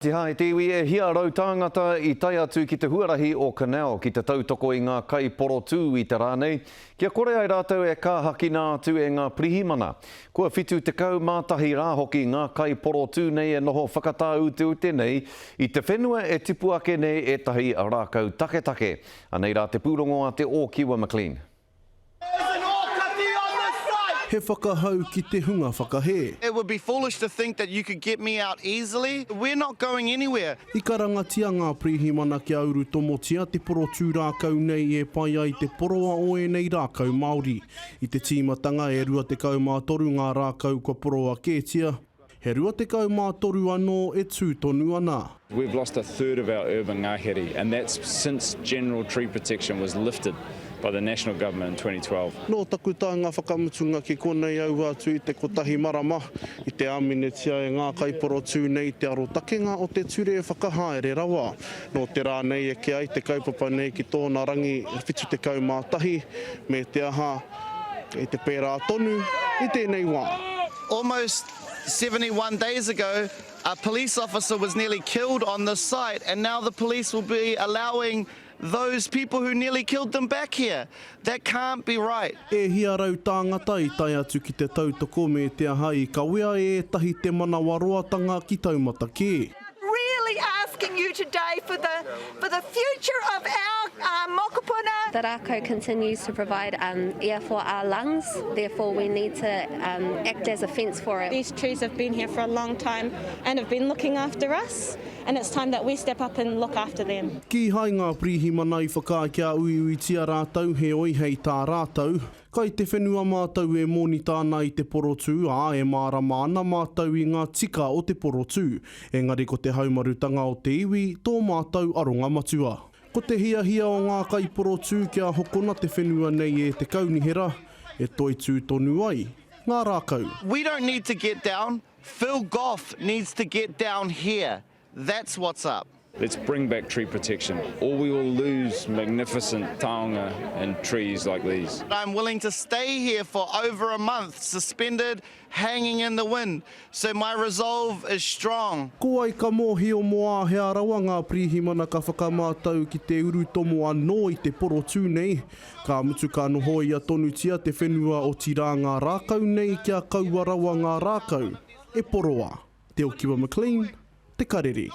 Tiha e te iwi e hia rautāngata i tae atu ki te huarahi o Canal ki te tautoko i ngā kaiporotū i te rā nei, kia kore ai rātou e kāhakina atu e ngā pirihimana. Kua 71 rā hoki ngā kaiporotū nei e noho whakatāuteute nei i te whenua e tipu ake nei ētahi rākau taketake. Anei rā te pūrongo a Te Ōkiwa McLean. He whakahau ki te hunga whakahē. It would be foolish to think that you could get me out easily. We're not going anywhere. I karangatia ngā pirihimana kia urutomotia te porotū rākau nei e pai ai te poroa o ēnei rākau Māori. I te tīmatanga e 23 ngā rākau kua poroa kētia. He 23 anō e tū tonu ana. We've lost a third of our urban ngahere and that's since general tree protection was lifted by the national government in 2012. Nō taku taenga whakamutunga ki konei aua atu i te kotahi marama, i te āminetia e ngā kaiporotū nei te arotakenga o te ture whakahaere rawa. Nō te rā nei eke ai te kaupapa nei ki tōna rangi 71, me te aha, kei te pērā tonu i tēnei wā. Almost 71 days ago, a police officer was nearly killed on this site and now the police will be allowing those people who nearly killed them back here. That can't be right. E hia tāngata i tae atu ki te tautoko me te aha i kawea e ētahi te manawaroatanga ki taumata kē. Really asking you today for the for the future of our uh, mokopuna. The rākau continues to provide um, air for our lungs, therefore we need to um, act as a fence for it. These trees have been here for a long time and have been looking after us, and it's time that we step up and look after them. Kīhai ngā pirihimana i whakaae kia uiuitia rātou, heoi hei tā rātou, Kai te whenua mātou e mōnita ana i te porotū, ā, e mārama ana mātou i ngā tika o te porotū. Engari ko te haumarutanga o te iwi tō mātou aronga matua. Ko te hiahia o ngā kaiporotū kia hokona te whenua nei e te kaunihera, e toitū tonu ai ngā rākau. We don't need to get down, Phil Goff needs to get down here. That's what's up. Let's bring back tree protection or we will lose magnificent taonga and trees like these. I'm willing to stay here for over a month, suspended, hanging in the wind, so my resolve is strong. Ko wai ka mōhio mō āhea rawa ngā pirihimana ka whakamātau ki te urutomo anō i te porotū nei, ka mutu ka nohoia tonutia te whenua otirā ngā rākau nei kia kaua rawa ngā rākau e poroa. Te Okiwa McLean, Te Karere.